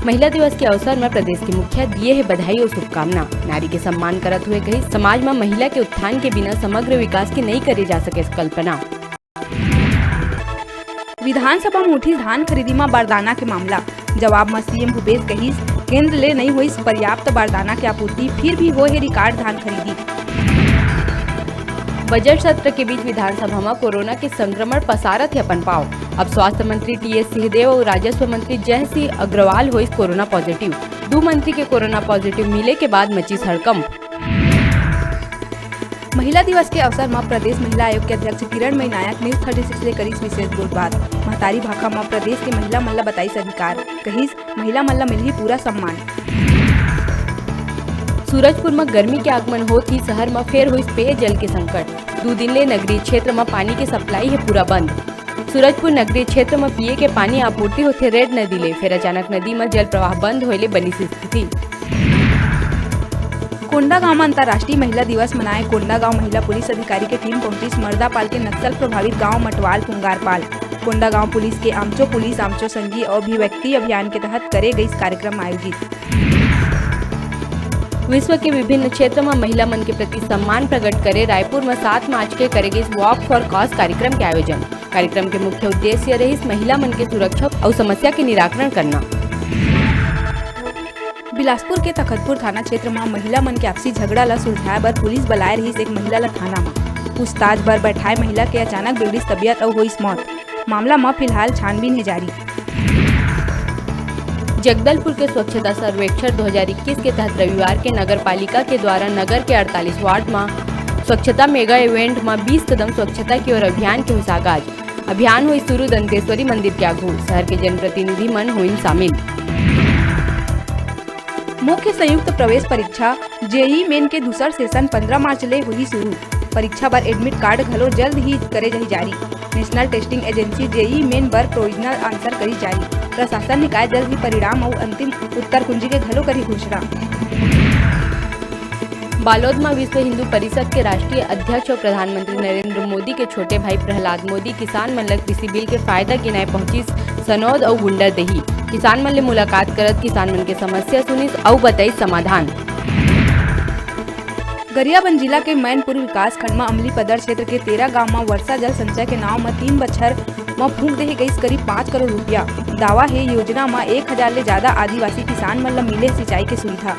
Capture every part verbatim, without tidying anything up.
महिला दिवस के अवसर म प्रदेश के मुखिया दिए हे बधाई अउ शुभकामना। नारी के सम्मान करत हुए कहिस, समाज म महिला के उत्थान के बिना समग्र विकास के नइ करे जा सके कल्पना। विधानसभा म उठिस धान खरीदी म बारदाना के मामला। जवाब म सीएम भूपेश कहिस, केंद्र ले नइ होइस पर्याप्त बारदाना के आपूर्ति, फिर भी होए हे रिकॉर्ड धान खरीदी। बजट सत्र के बीच विधानसभा म कोरोना के संक्रमण पसारत हे अपन पांव। अब स्वास्थ्य मंत्री टीएस सिंहदेव अउ राजस्व मंत्री जय सिंह अग्रवाल होइस कोरोना पॉजिटिव। दू मंत्री के कोरोना पॉजिटिव मिले के बाद मचिस हड़कंप। महिला दिवस के अवसर म प्रदेश महिला आयोग के अध्यक्ष किरणमयी नायक News Thirty Six ले करिस विशेष गोठबात। महतारी भाखा म प्रदेश के महिला मन ल बताइस अधिकार, कहिस, महिला मन ल मिलही पूरा सम्मान। सूरजपुर म गर्मी के आगमन होत ही शहर म फेर होइस पेयजल के संकट। दू दिन ले नगरीय क्षेत्र म पानी के सप्लाई हे पूरा बंद। सूरजपुर नगरीय क्षेत्र म पीए के पानी आपूर्ति होथे रेड नदी ले, फेर अचानक नदी म जल प्रवाह बंद होए ले बनिस स्थिति। कोंडागांव म अंतर्राष्ट्रीय महिला दिवस मनाए। कोंडागांव महिला पुलिस अधिकारी के टीम पहुंचिस मर्दापाल के नक्सल प्रभावित गांव मटवाल पुंगारपाल। कोंडागांव पुलिस के आमचो पुलिस आमचो संगी अभिव्यक्ति अभियान के तहत करे गइस कार्यक्रम आयोजित। विश्व के विभिन्न क्षेत्र म महिला मन के प्रति सम्मान प्रकट करे रायपुर म सात मार्च के करे गइस Walk for Cause कार्यक्रम के आयोजन। कार्यक्रम के मुख्य उद्देश्य रहिस महिला मन के सुरक्षा अउ समस्या के निराकरण करना। बिलासपुर के तखतपुर थाना क्षेत्र म महिला मन के आपसी झगड़ा ल सुलझाए बर पुलिस बलाए रहिस एक महिला ल थाना म। पूछताछ बर बैठाए महिला के अचानक बिगड़िस तबियत अउ होइस मौत। मामला म फिलहाल छानबीन हे जारी। जगदलपुर के स्वच्छता सर्वेक्षण दो हज़ार इक्कीस के तहत रविवार के नगर पालिका के द्वारा नगर के अड़तालीस वार्ड म स्वच्छता मेगा इवेंट म बीस कदम स्वच्छता की ओर अभियान के होइस आगाज। अभियान होइस शुरू दंतेश्वरी मंदिर के आगू। शहर के जनप्रतिनिधि मन होइन शामिल। मुख्य संयुक्त प्रवेश परीक्षा जेई मेन के दूसर सेशन पंद्रह मार्च ले होही शुरू। परीक्षा बर एडमिट कार्ड घलो जल्द ही करे जाही जारी। National Testing Agency JEE Main बर प्रोविजनल आंसर करी जारी। प्रशासन निकाय जल्द ही परिणाम अउ अंतिम उत्तर कुंजी के घलो करी घोषणा। बालोद म विश्व हिंदू परिषद के राष्ट्रीय अध्यक्ष अउ प्रधानमंत्री नरेंद्र मोदी के छोटे भाई प्रहलाद मोदी किसान मन ल कृषि बिल के फायदा गिनाए पहुंचिस सनौद अउ गुंडरदेही। किसान मन ले मुलाकात करत किसान मन के समस्या सुनिस अउ बताइस समाधान। गरियाबंद जिला के मैनपुर विकासखंड म अमलीपदर क्षेत्र के तेरह गांव म वर्षा जल संचय के नाव म तीन बछर म फूंक देहे गईस करीब पाँच करोड़ रुपया। दावा हे, योजना म एक हजार ले जादा आदिवासी किसान मन ल मिले सिंचाई के सुविधा।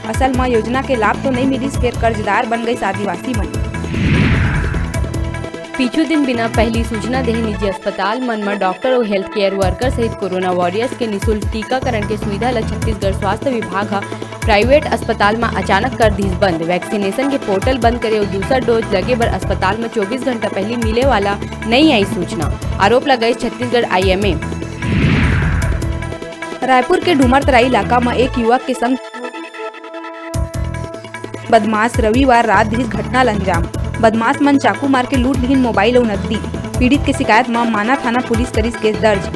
असल म योजना के लाभ तो नइ मिलिस, फेर कर्जदार बन गईस आदिवासी मन। पीछू दिन बिना पहिली सूचना देहे निजी अस्पताल मन म डॉक्टर अउ हेल्थ केयर वर्कर सहित कोरोना वॉरियर्स के निशुल्क टीकाकरण के सुविधा ल छत्तीसगढ़ स्वास्थ्य विभाग ह प्राइवेट अस्पताल म अचानक कर दिस बंद। वैक्सीनेशन के पोर्टल बंद करे अउ दूसर डोज लगे बर अस्पताल म चौबीस घंटा पहिली मिले वाला नइ आई सूचना। आरोप लगाइस छत्तीसगढ़ आईएमए। रायपुर के डूमरतराई इलाका म एक युवक के संग बदमाश रविवार रात दिस घटना ल अंजाम। बदमाश मन चाकू मार के लूट लिहिन मोबाइल अउ नकदी। पीड़ित के शिकायत म माना थाना पुलिस करिस केस दर्ज।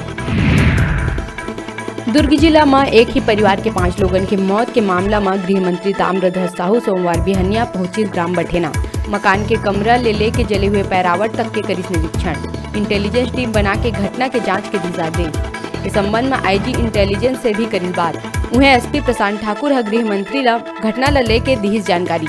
दुर्ग जिला म एक ही परिवार के पांच लोगन के मौत के मामला म गृह मंत्री ताम्रध्वज साहू सोमवार बिहनिया पहुंचिस ग्राम बठेना। मकान के कमरा ले लेके जले हुए पैरावट तक के करिस निरीक्षण। इंटेलिजेंस टीम बना के घटना के जांच के दिस आदेश। इस संबंध म आईजी इंटेलिजेंस से भी करिस बात। उहें एसपी प्रशांत ठाकुर ह गृह मंत्री ल घटना ल लेके दिहिस जानकारी।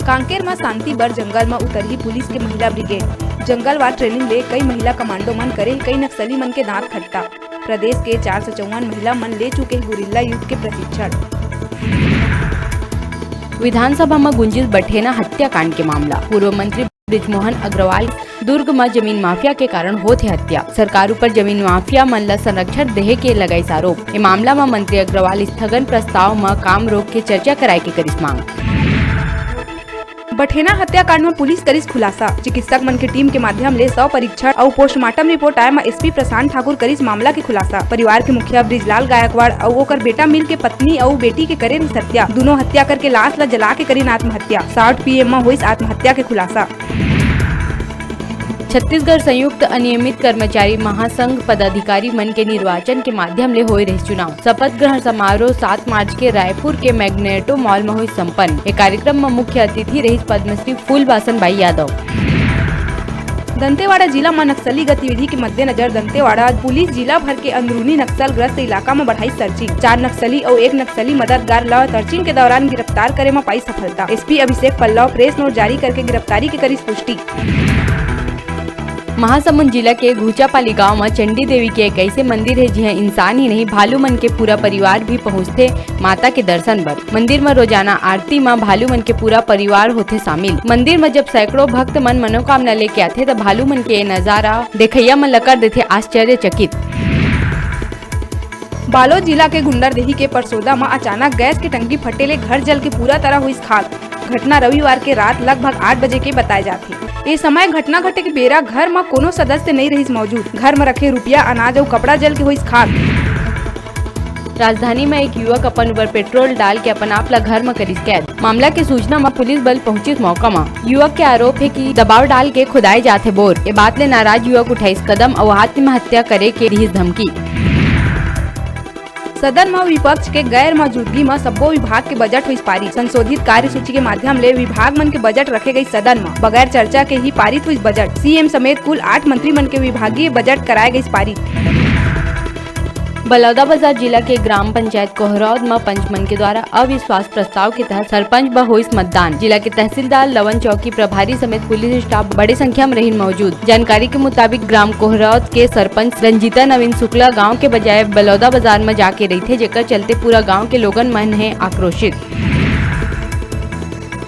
कांकेर म शांति बर जंगल म उतरही पुलिस के महिला ब्रिगेड। जंगलवार ट्रेनिंग ले कई महिला कमांडो मन करे कई नक्सली मन के दांत खट्टा। प्रदेश के चार सौ चौवन महिला मन ले चुके गुरिल्ला युद्ध के प्रशिक्षण। विधानसभा म गुंजिस बठेना हत्याकांड के मामला। पूर्व मंत्री बृजमोहन अग्रवाल दुर्ग म जमीन माफिया के कारण होत हे हत्या। सरकार ऊपर जमीन माफिया मन ल संरक्षण देहे के लगाइस आरोप। ए मामला म मंत्री अग्रवाल स्थगन प्रस्ताव म काम रोक के चर्चा कराए के करिस मांग। बठेना हत्याकांड म पुलिस करिस खुलासा। चिकित्सक मन के टीम के माध्यम ले शव परीक्षण अउ पोस्टमार्टम रिपोर्ट आए म एसपी प्रशांत ठाकुर करिस मामला के खुलासा। परिवार के मुखिया बृजलाल गायकवाड़ अउ ओकर बेटा मिल के पत्नी अउ बेटी के करे रिहिस हत्या। दूनों हत्या करके लाश ल जला के करिन आत्महत्या। शॉर्ट पीएम म होइस आत्महत्या के खुलासा। छत्तीसगढ़ संयुक्त अनियमित कर्मचारी महासंघ पदाधिकारी मन के निर्वाचन के माध्यम ले होए रहिस चुनाव। शपथ ग्रहण समारोह सात मार्च के रायपुर के मैग्नेटो मॉल म होइस संपन्न। ए कार्यक्रम म मुख्य अतिथि रहिस पद्मश्री फूलबासन बाई यादव। दंतेवाड़ा जिला म नक्सली गतिविधि के मद्देनजर दंतेवाड़ा पुलिस जिला भर के अंदरूनी नक्सलग्रस्त इलाका म बढ़ाई सर्चिंग। चार नक्सली अउ एक नक्सली मददगार ल सर्चिंग के दौरान गिरफ्तार करे म पाई सफलता। SP Abhishek Pallav press note जारी करके गिरफ्तारी के करिस पुष्टि। महासमुंद जिला के घुचापाली गांव म चंडी देवी के एक ऐसे मंदिर हे, जिहां इंसान ही नहीं, भालू मन के पूरा परिवार भी पहुंचथे माता के दर्शन बर। मंदिर म रोजाना आरती म भालू मन के पूरा परिवार होथे शामिल। मंदिर म जब सैकड़ों भक्त मन मनोकामना लेके आथे, त भालू मन के ये नजारा देखइया मन ल कर देथे आश्चर्यचकित। बालोद जिला के गुंडरदेही के परसोदा म अचानक गैस के टंकी फटे ले घर जल के पूरा तरह होइस खाक। घटना रविवार के रात लगभग आठ बजे के बताए जाथे। ए समय घटना घटे के बेरा घर म कोनो सदस्य नइ रहिस मौजूद। घर म रखे रुपया, अनाज अउ कपड़ा जल के होइस खाक। राजधानी म एक युवक अपन ऊपर पेट्रोल डाल के अपन आप ला घर म करिस कैद। मामला के सूचना म पुलिस बल पहुंचिस मौका म। युवक के आरोप हे कि दबाव डाल के खुदाए जाथे बोर। ए बात ले नाराज युवक उठाइस कदम अउ आत्महत्या करे के दिहिस धमकी। सदन म विपक्ष के गैर मौजूदगी म सब्बो विभाग के बजट होइस पारित। संशोधित कार्यसूची के माध्यम ले विभाग मन के बजट रखे गइस सदन म। बगैर चर्चा के ही पारित होइस बजट। सीएम समेत कुल आठ मंत्री मन के विभागीय बजट कराए गइस पारित। बलौदाबाजार जिला के ग्राम पंचायत कोहरौद म पंच मन के द्वारा अविश्वास प्रस्ताव के तहत सरपंच बर होइस मतदान। जिला के तहसीलदार, लवन चौकी प्रभारी समेत पुलिस स्टाफ बड़े संख्या म रहिन मौजूद। जानकारी के मुताबिक, ग्राम कोहरौद के सरपंच रंजीता नवीन शुक्ला गांव के बजाय बलौदाबाजार म जाके रहिथे, जेकर चलते पूरा गांव के लोगन मन हे आक्रोशित।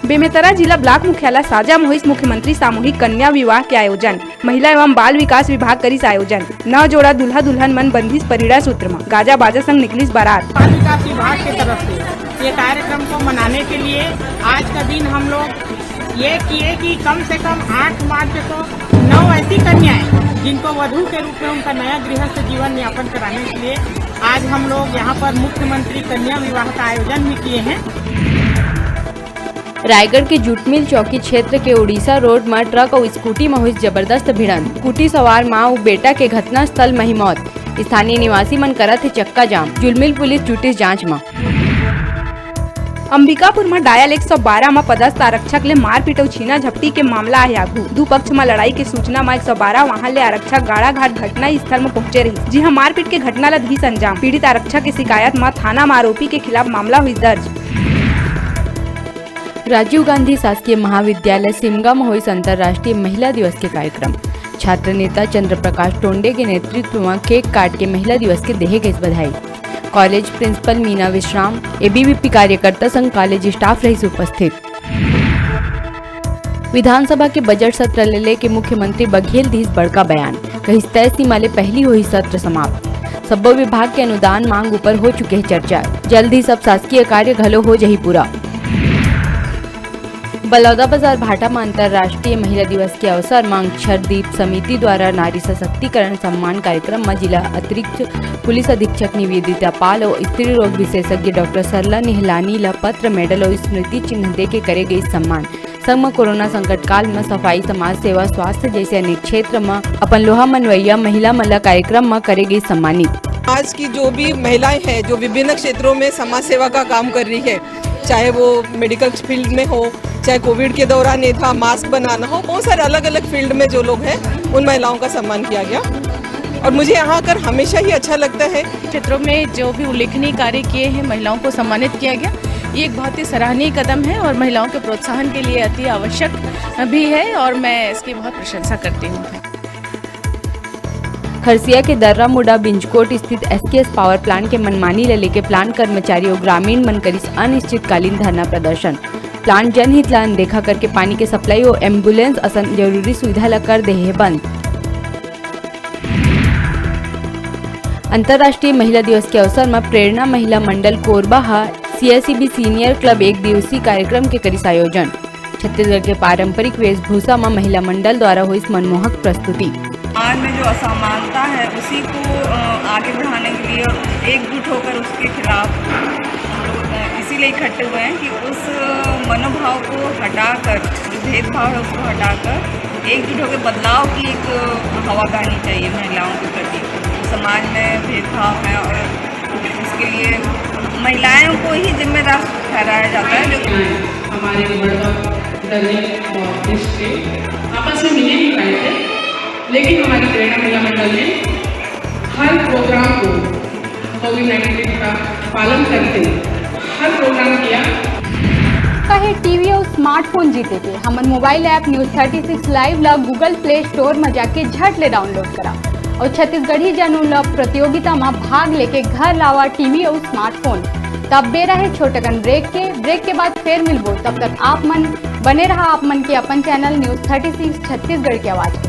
बेमेतरा जिला ब्लॉक मुख्यालय साजा म होइस मुख्यमंत्री सामूहिक कन्या विवाह के आयोजन। महिला एवं बाल विकास विभाग करिस आयोजन। नौ जोड़ा दूल्हा दुल्हन मन बंधिस परिणय सूत्र म, गाजा बाजा संग निकलिस बारात। बाल विकास विभाग की तरफ से ये कार्यक्रम को मनाने के लिए आज का दिन हम लोग ये किए कि कम से कम आठ मार्च को नौ ऐसी कन्याएं जिनको वधू के रूप में उनका नया गृहस्थ जीवन यापन कराने के लिए आज हम लोग यहाँ पर मुख्यमंत्री कन्या विवाह का आयोजन भी किए हैं। रायगढ़ के जूटमिल चौकी क्षेत्र के उड़ीसा रोड म ट्रक अउ स्कूटी म होइस जबरदस्त भिड़ंत। स्कूटी सवार मां अउ बेटा के घटनास्थल म ही मौत। स्थानीय निवासी मन करत हे चक्का जाम। जूटमिल पुलिस जुटिस जांच म। अंबिकापुर म डायल एक सौ बारह म पदस्थ आरक्षक ले मारपीट अउ छीना झपटी के मामला आहे आगू। दू पक्ष म लड़ाई के सूचना म एक सौ बारह वाहन ले आरक्षक गाड़ाघाट घटना स्थल म पहुंचे रहिस, जिहां मारपीट के घटना ल धीस अंजाम। पीड़ित आरक्षक के शिकायत म थाना म आरोपी के खिलाफ मामला होइस दर्ज। राजीव गांधी शासकीय महाविद्यालय सिमगा म होइस अंतर्राष्ट्रीय महिला दिवस के कार्यक्रम। छात्र नेता चंद्र प्रकाश टोंडे के नेतृत्व म केक काट के महिला दिवस के देहे गइस बधाई। कॉलेज प्रिंसिपल मीना विश्राम, एबीवीपी कार्यकर्ता संग कॉलेज स्टाफ रहिस उपस्थित। विधानसभा के बजट सत्र ले लेके मुख्यमंत्री बघेल दिस बड़का बयान, कहिस तय सीमा ले पहिली होही सत्र समाप्त। सब्बो विभाग के अनुदान मांग ऊपर हो चुके हे चर्चा, जल्द ही सब शासकीय कार्य घलो हो जही पूरा। बलौदाबाजार भाटा म अंतर्राष्ट्रीय महिला दिवस के अवसर म अक्षरदीप समिति द्वारा नारी सशक्तिकरण सम्मान कार्यक्रम म जिला अतिरिक्त पुलिस अधीक्षक निवेदिता पाल अउ स्त्री रोग विशेषज्ञ डॉक्टर सरला निहलानी ल पत्र, मेडल अउ स्मृति चिन्ह देके करे गइस सम्मान। संग म कोरोना संकट काल म सफाई, समाज सेवा, स्वास्थ्य जैसे अनेक क्षेत्र म अपन लोहा मनवइया महिला मन ल कार्यक्रम म करे गइस सम्मानित। आज की जो भी महिलाएं हैं, जो विभिन्न क्षेत्रों में समाज सेवा का काम कर रही है, चाहे वो मेडिकल फील्ड में हो, चाहे कोविड के दौरान ये था, मास्क बनाना हो, बहुत सारे अलग-अलग फील्ड में जो लोग हैं, उन महिलाओं का सम्मान किया गया। और मुझे यहाँ आकर हमेशा ही अच्छा लगता है। क्षेत्रों में जो भी उल्लेखनीय कार्य किए हैं, महिलाओं को सम्मानित किया गया। ये एक बहुत ही सराहनीय कदम है और महिलाओं के प्रोत्साहन के लिए अति आवश्यक भी है और मैं इसकी बहुत प्रशंसा करती हूँ। खरसिया के दर्रामुड़ा बिंजकोट स्थित एसकेएस पावर प्लांट के मनमानी ल लेके प्लांट कर्मचारी अउ ग्रामीण मन करिस अनिश्चितकालीन धरना प्रदर्शन। प्लांट जनहित ल अनदेखा करके पानी के सप्लाई अउ एम्बुलेंस असन जरूरी सुविधा ल कर देहे हे बंद। अंतर्राष्ट्रीय महिला दिवस के अवसर म प्रेरणा महिला मंडल कोरबा ह सीआईसीबी सीनियर क्लब एक दिवसीय कार्यक्रम के करिस आयोजन। छत्तीसगढ़ के पारंपरिक वेशभूषा म महिला मंडल द्वारा होइस मनमोहक प्रस्तुति। समाज में जो असमानता है, उसी को, अ, आगे बढ़ाने के लिए और एकजुट होकर उसके खिलाफ हम लोग, अ, इसीलिए इकट्ठे हुए हैं कि उस मनोभाव को हटाकर, जो भेदभाव है, उसको हटाकर एकजुट होकर बदलाव की एक हवा बहनी चाहिए महिलाओं के प्रति। समाज में भेदभाव है और इसके लिए महिलाओं को ही जिम्मेदार ठहराया जाता है। जो हमारे बड़का दलित और पिछड़े आपस में मिले नहीं पाए थे। लेकिन हमारी प्रेरणा महिला मंडल ने हर प्रोग्राम को कोविड नाइन्टीन का पालन करते हुए हर प्रोग्राम किया। कहे टीवी अउ स्मार्टफोन जीते के हमन mobile app news thirty six live ला गूगल प्ले स्टोर म जाके झट ले डाउनलोड करा अउ छत्तीसगढ़ी जनउन ला प्रतियोगिता म भाग लेके घर लावा टीवी अउ स्मार्टफोन। तब बेरा हे छोटकन ब्रेक के। ब्रेक के बाद फेर मिलबो, तब तक आप मन बने रहा आप मन के अपन channel news thirty six Chhattisgarh के आवाज के।